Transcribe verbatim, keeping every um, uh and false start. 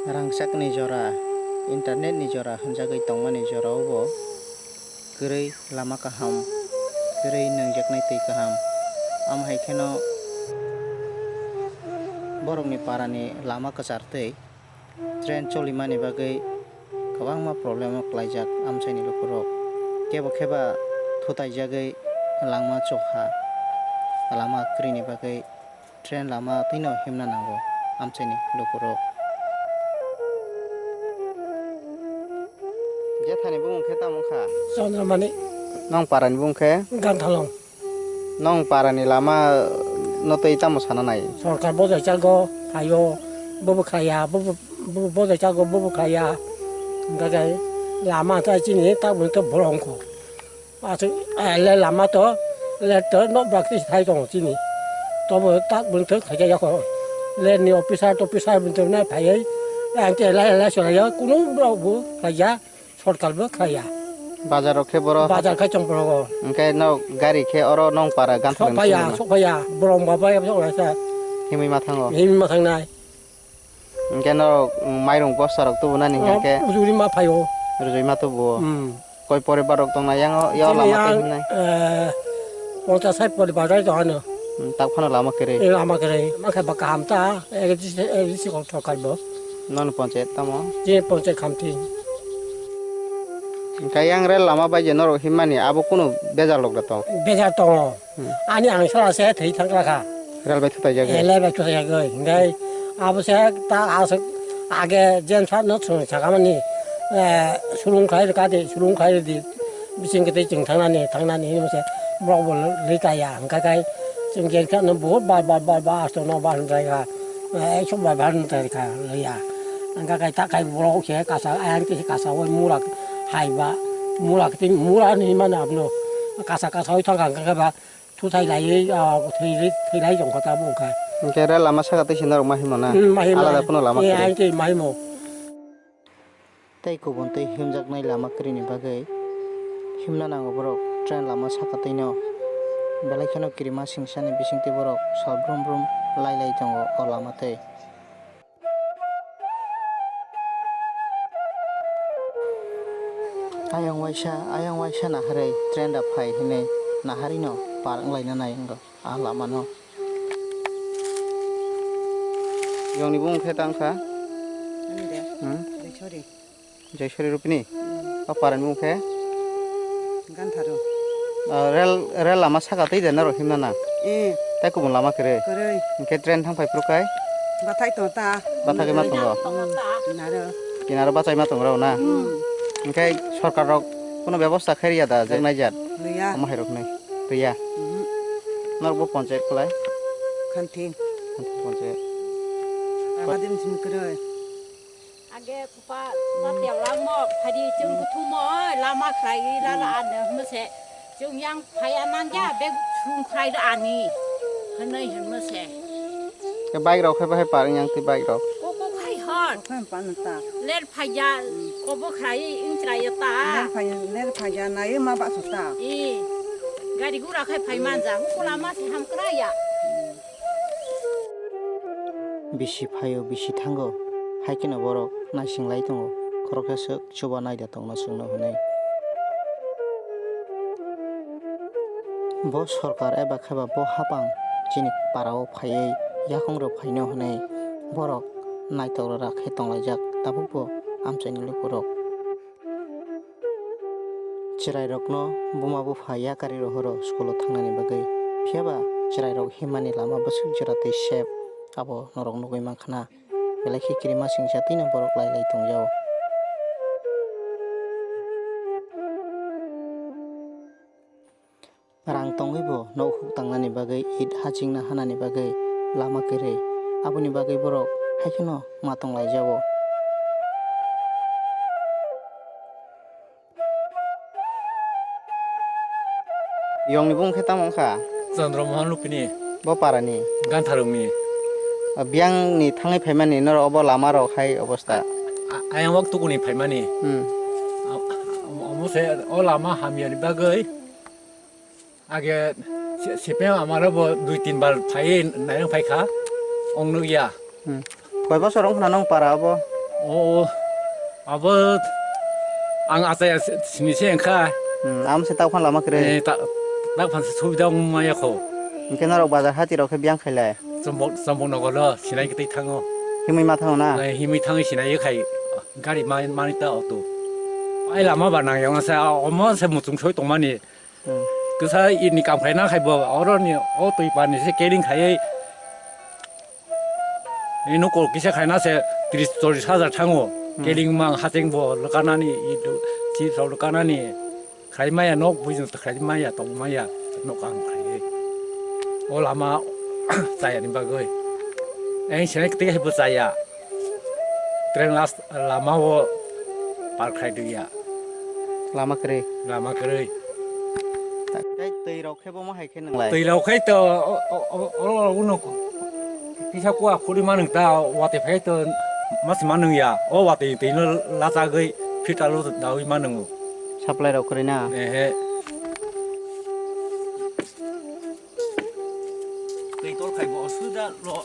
Rangchakni jora, internet ni jora hwnjagwi tongmani jorao bo kwrwi lama kaham, kwrwi nangjaknai twi kaham. Amo hai kheno borokni parani lama kwchar twi train cholimani bagwi kwbangma problem o kwlaijak amchaini lukurok. Kebo kheba thutaijagwi langma chokha, lama kwrwini bagwi train lama twino himna nango amchaini lukurok. Jethani bumung khe tamo wngkha? Chandramani. Nong parani bumung khe? Ganthalong. Nong parani lama no tei tamo sana nai? Sorkar bojai chago, phaio, bobo khaya, bobo, bobo bojai chago, bobo khaya. Hingkha khe lama ta chini ta bwrwi to bolong kho. Aswk, eh, le lama to, le to nok bak ti thai tongo chini. Tobo tak bwrwi to khaja yakho. Le ni officer to officer bwrwi to nai phaiwi, eh, ang te lai lai sorayo, kunu rok bo khaja. Sorkar bo khlaiya. Bazar rok khe boro Bazar khai chong phano go. Hingke no gari khe oro nong para gan Sok phaiya, sok phaiya. Borok ma bai sok lai sa. Himwi ma thango. Himwi ma thangnai. Hingke no mairung bosta rok tubu nani hingke. Ujuri ma phaio. Rujui ma tubu. Hmm. Koi pore barok tong na yang yo lama khe himnai. Eh, ponchas sai pore bazar to ano. Hmm, tak phano lama kere. Eh, lama kere. Ma khe ba kaham ta. Eh, disi, eh, disi kong thokar bo. Non ponchayat tamo. Je ponchayat khamti. Hingke yang rel lama bai je norok himmani abo kunu bejal rok da tong? Bejal tongo. Hmm. Ani ang sala se thwi thang kha. Rel bai thutai jagwi. Rel bai thutai jagwi. Hingke abo se ta aswk age jen sa no chwng sakamani, eh, sulung khai rwkha de, sulung khai rwdi. Bising kete chwng thangnani, thangnani hinwi se borok bo rwkha ya. Hingke kai chwng jen sa no buhut bar, bar, bar, bar, asto no bar hwnjai kha. Eh, sok bai bhan ta ka liya. Angka kai ta kai borok se kasa, ayang khe kasa oi mura hai ba. Mura khe mura ni mano abno. Kasa kasa oi thang kha angka ba thutai lai, ah, thwi lai, thwi lai jong kha ta bo kha. Hingke rel lama saka tei sinarok ma himo na? Hmm, ma himo. Alada phano lama kwrwi. Eh, ai khe ma himo. Tei kubun twi himjaknai lama kwrwini bagwi himna nango borok train lama saka twino. Belai kheno kirima singsani bisingtwi borok sal brum brum lai lai tongo o lama twi. Ayang waisa, ayang waisa naharwi train da phai hinwi naharwino par wnglaina nai wngo. Ah, lama no. Yongni bumung khe tang kha? Ani de. Hmm? Joysori. Joysori Rupini? Hmm. O parani bumung khe? Gantharu. Ah, rel, rel lama saka tei de naro himna na? Eh. Tai kubun lama kere? Kere. Hingke train thang phai phuru kai? Bathai to ta. Bathai ke ma tongo? Hmm. Naro. Kinaro bachai ma tongo na? Hmm. Hingke sorkar rok kono bebosta khairiya da je naijat? Riya. Omo hai rok nai. Riya. Mhm. Norok bo ponchayat kwlai? Khanthing. Khanthing ponchayat. Adim sim kwrwi. Age kupa, hmm, satya langmo, phadi chwng, hmm, kuthumo, lama khlai lala, hmm, ano hwnwi se. Chwng yang phaya nangya, bag chwng khlai ani. Hwnwi hwnwi se. Ke bike rok khe bahai par yang twi bike rok. Koko khai hor. Koko khai pan ta. Ler phaya, hmm, kobo khlai ing chrai ta. Ler phaya, ler phaya nai ma ba su ta. I. Gari gura khai phai manja, hukula ma se ham kraya. Bisi phaio, bisi thango, hai kheno borok naising lai tongo, khoroksa swk chuba naida tongno chwngno hwnwi. Bo sorkar eba khe ba bo hapang chini parao phaiwi yakung rw phaino hwnwi borok naitokra khe tonglaijak tabukbo amchaini lukurok. Chwrairokno buma bupha yakarwi rohoro school-o thangnani bagwi, phiya ba chwrairok himmani lama bwswk jora tei safe, abo norok nugwi mankha na. Belai khe kirima singcha twino borok lai lai tongjago. Rang tongwi bo nok huk tangnani bagwi, it hachingna hanani bagwi lama kwrwi. Aboni bagwi borok hai kheno ma tong laijago. Yongni bumung khe tamo wngkha? Chandra Mohan Lupini. Bo parani? Gantharungni. Biyangni thangwi phaimani norok obo lama rok hai obostha? A-, ayang wak tukuni phaimani. Hmm. A-, a-, omo se o lama hamyani bagwi. Age se-, sepeng amaro bo dui tin bar phaiwi nairang phaikha, ong nukya. Hmm. Koi bosor wngkhna nong para obo? O, abo ang achai sini se wngkha. Hmm, amo se tak phan lama kwrwi. Eh, ta-, tak phan se subida wng maya kho. Hwnkhe norok bazar hati rok khe biyang khailai? Chambok, Chambok nogolo sinai kwtwi thango. Himwi ma thango na? Eh, himwi thangwi sinai khai gari ma-, mani ta auto. Ai lama ba nang yang se, omo se muchung soi tongmani. Hmm. Kisa ini kam khaina khai bo, oro ni o twi pani se kering khai. Ino kol kisa khaina se tris chollis hajar thango. Hmm. Kering mang hacheng bo lwkanani, i do, si rok lwkanani. Khai maya nok buino khai maya tong maya nok ang khai. O lama chaya ni bagwi. Eng sene kete bo chaya. Train last lama o par khai duya. Lama kwrwi. Lama kwrwi. Tei twi rok khe bo ma hai khe nwnglai. Twi rok khai to o, o, o, o, o, uno ko. Kisa kuwa khuri manung ta wate phai to mas manung ya. O wate twi no lachagwi phitalo dawi manung. Supply rok kwrwi na? Ehe. Twi tol khai bo osuda lo.